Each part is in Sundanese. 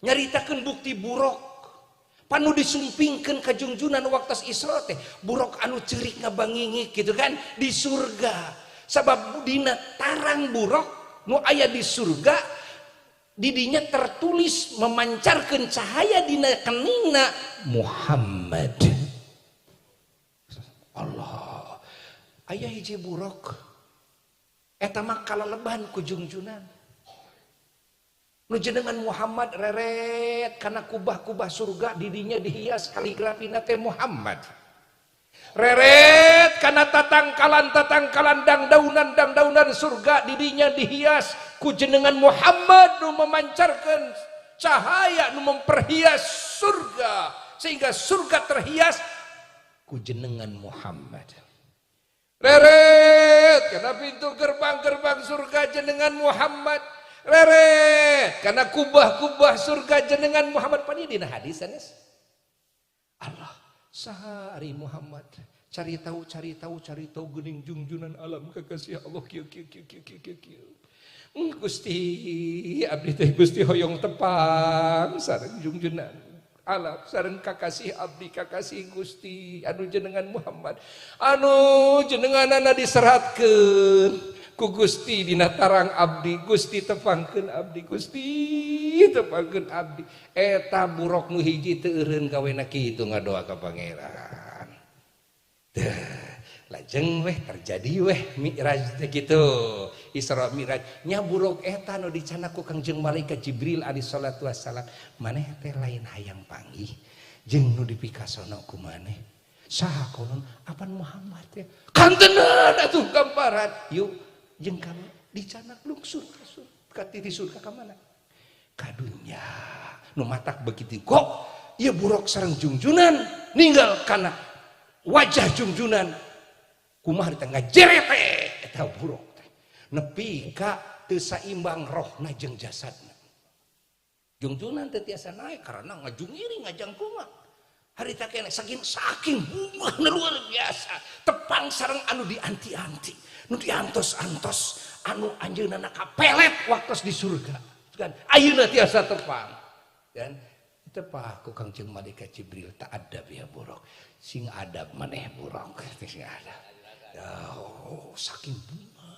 Nyaritakeun bukti buruk panu disumpingkeun ka Junjunan waktu Isra teh, buruk anu ceurik ngabangingik gitu kan di surga. Sabab dina tarang buruk nu aya di surga, didinya tertulis memancarkan cahaya dina keningna Muhammad. Allah, aya hiji buruk eta mah kalaleban ku Junjunan nu jenengan Muhammad. Reret karena kubah-kubah surga, didinya dihias kaligrafina teh Muhammad. Reret karena tatangkalan-tatangkalan, dangdaunan dangdaunan surga, didinya dihias ku jenengan Muhammad nu memancarkan cahaya, nu memperhias surga, sehingga surga terhias ku jenengan Muhammad. Reret karena pintu gerbang-gerbang surga, jenengan Muhammad. Reret karena kubah-kubah surga, jenengan Muhammad. Pani dina hadis sanes. Allah, saha ari Muhammad? Cari tahu, cari tahu, cari tahu, geuning Jungjunan alam kekasih Allah kieu kieu kieu kieu kieu kieu kieu. Gusti, abdi teh Gusti hoyong tepang sareng Jungjunan alam, sareng kakasih abdi, kakasih Gusti anu jenengan Muhammad, anu jenenganana diseratkeun ku Gusti dina tarang abdi. Gusti, tepangkeun abdi, Gusti, tepangkeun abdi. Eta buruk nu hiji teu eureun gawena kitu ngadoa ka Pangeran. Teh lajeng weh terjadi weh Mi'raj teh gitu, Isra Mi'raj nya. Buruk eta nu dicandak ku Kangjeng Malaikat Jibril alaihi salatu wassalam, maneh teh lain hayang panggih jeung nu dipikasono ku maneh. Saha konon? Apan Muhammad teh kantenan atuh gambaran. Yuk jeung kami. Dicandak lungsur ka surga, ka titi surga ka mana? Ka dunya. Nu matak begitu kok ieu buruk sareng Jungjunan ninggal kana wajah Jungjunan kumaha di tengah jerete eta buruk teh nepi ka teu saimbang rohna jeung jasadna. Jungjunan teu tiasa naik karena ngajungiring ngajangkungan harita kene, saking saking bungahna luar biasa tepang sareng anu dianti-anti, nu diantos-antos, anu anjeunna kapelet waktu di surga kan ayeuna tiasa tepang. Dan tepah ku Kangjeng Malaikat Jibril, tak adab ya buruk, sing adab maneh buruk, sing adab. Oh, saking bunga,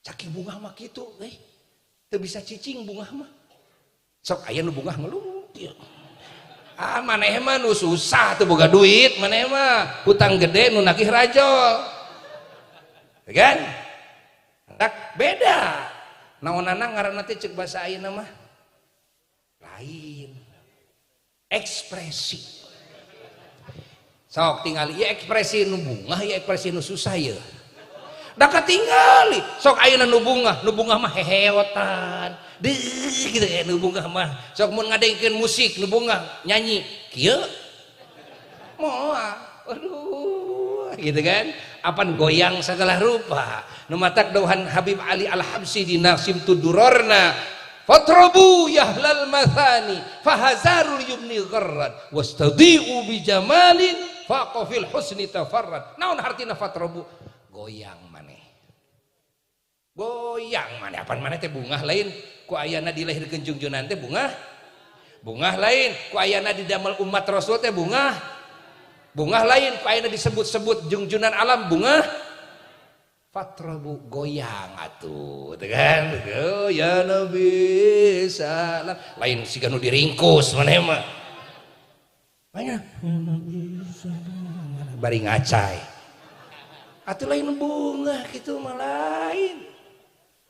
saking bunga mah kitu eh teu bisa cicing bunga mah. Sok aya nu bunga ngeluh kieu. Ah, maneh mah nu susah teu boga duit, maneh mah hutang gede nu nagih rajol kan. Tak beda naonana ngaranna teh, ceuk bahasa ayeuna mah lain ekspresi. Sok tinggal ieu ekspresi nu bungah, ieu ekspresi nu susah ieu da katingali. Sok ayeuna nu bungah, nu bungah mah heheotan deuh gitu ya. Nu bungah mah sok mun ngadengkeun musik nu bungah nyanyi kieu moal, aduh gitu kan, apan goyang segala rupa. Nu matak dawuhan Habib Ali Al-Habsyi dina Simtud Durarna, fatrabu yahlal mathani fahazarul yumni gharrad wastadi'u bijamalin faqafil husni tafarrad. Naon hartina fatrabu? Goyang maneh, goyang maneh. Apan maneh teh bungah lain ku ayana dilahirkeun Jungjunan teh bungah? Bungah lain ku ayana didamel umat Rasul teh bungah? Bungah lain ku ayana disebut-sebut Jungjunan alam bungah? Fatrabu, goyang atuh teh kan. Oh, ya Nabi salam, lain siga nu diringkus maneh mah. Banyak ya Nabi salam bari ngacai atuh, lain bunga gitu mah. Lain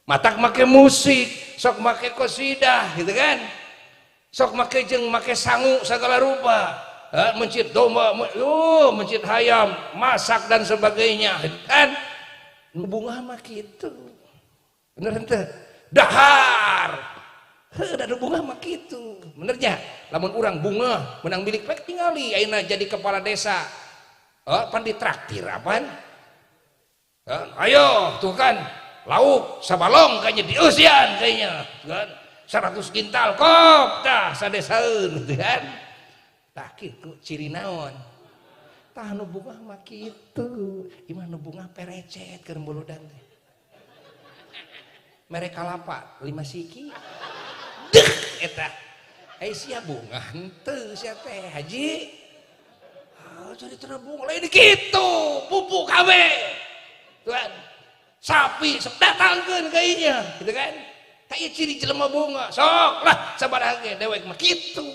matak make musik, sok make kosidah gitu kan, sok make jeung make sangu segala rupa, mencit domba, oh, mencit hayam, masak dan sebagainya gitu kan. Bunga mah gitu, bener henteu? Dahar heuh da bunga mah kitu, benernya. Lamun urang bunga menang milik pek tingali ayeuna jadi kepala desa, oh, pan ditraktir apaan? Ayo tuh kan lauk sabalong kayaknya dieusian kayaknya kan 100 kintal kop tah sadesaeun gitu kan. Tah kitu ciri naon tah nu bunga mah kitu. Imah nu bunga perecet keur buludan teh mere kalapa 5 siki deh. Eta ai sia bungah henteu sia teh haji. Ah, jadi bunga lain kitu pupuk kabeh. Tuan sapi sok datangkeun ka inya gitu kan. Tah ieu ciri jelema bunga. Sok lah sabaraha ge dewek mah kitu.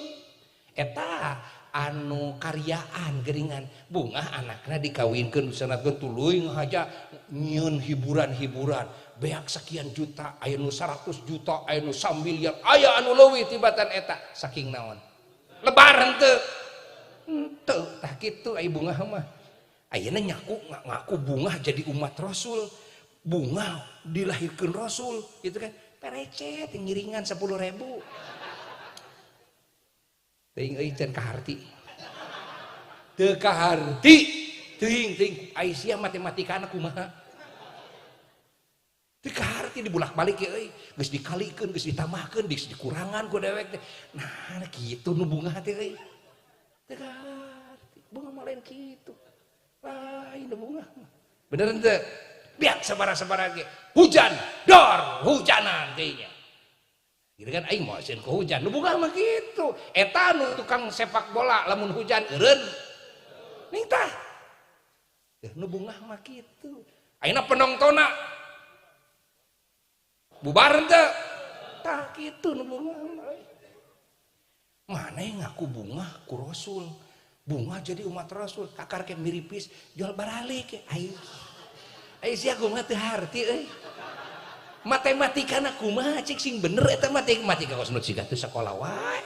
Eta anu karyaan geringan bunga anakna dikawinkeun disunatkeun tuluy ngahaja nyieun hiburan-hiburan beak sekian juta aya nu 100 juta aya nu 1 miliar aya anu leuwih tibatan eta saking naon lebar henteu henteu tah kitu ai bungah mah ayeuna nyaku ngaku bungah jadi umat Rasul bungah dilahirkeun Rasul gitu kan perecet ngiringan 10.000 teuing euy can kaharti teu kaharti teuing teuing ai sia matematikana kumaha teu kaharti dibulak-balik ye euy geus dikalikeun geus ditambahkeun geus dikurangan ku dewek teh nah kitu nu bungah teh euy teu kaharti bunga mah lain kitu lain nu bungah mah bener henteu biak sabaraha-sabaraha ge hujan dor hujanan teh nya gitu kan aing moal sieun ku hujan nu bungah mah kitu eta nu tukang sepak bola lamun hujan eureun ning tah nu bungah mah kitu ayeuna penontonna bubar henteu tah kitu nu bungah mah maneh ngaku bungah ku Rasul bungah jadi umat Rasul kakar ke miripis jual baralik aing ai sia kumaha teu harti euy matematikana kumaha cik sing bener eta matematika kos nu siga teu sakola wae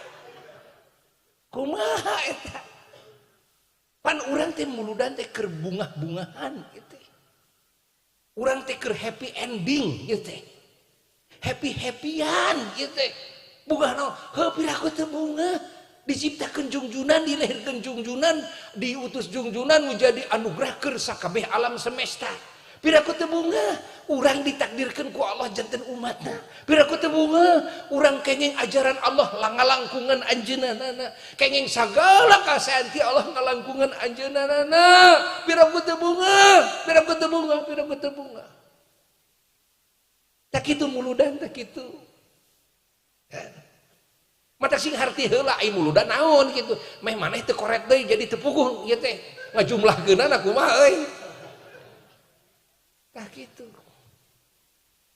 kumaha eta pan urang teh muludan teh keur bungah-bungahan gitu urang teh keur happy ending gitu teh happy-happyan gitu teh bungah naon heuh piraku teh bungah diciptakeun jungjunan dilahirkeun jungjunan diutus jungjunan menjadi anugerah keur sakabeh alam semesta piraku teu bungah urang ditakdirkeun ku Allah janten umatna piraku teu bungah urang kenging ajaran Allah langalangkungan anjeunna kenging sagala kasaean ti Allah ngalangkungan anjeunna piraku teu bungah piraku teu bungah piraku teu bungah tak kitu muludan tak kitu mata sing harti heula ai muludan naon kitu meh maneh teu koret deui jadi teu puguh ieu teh ngajumlahkeunana kumaha euy tah kitu.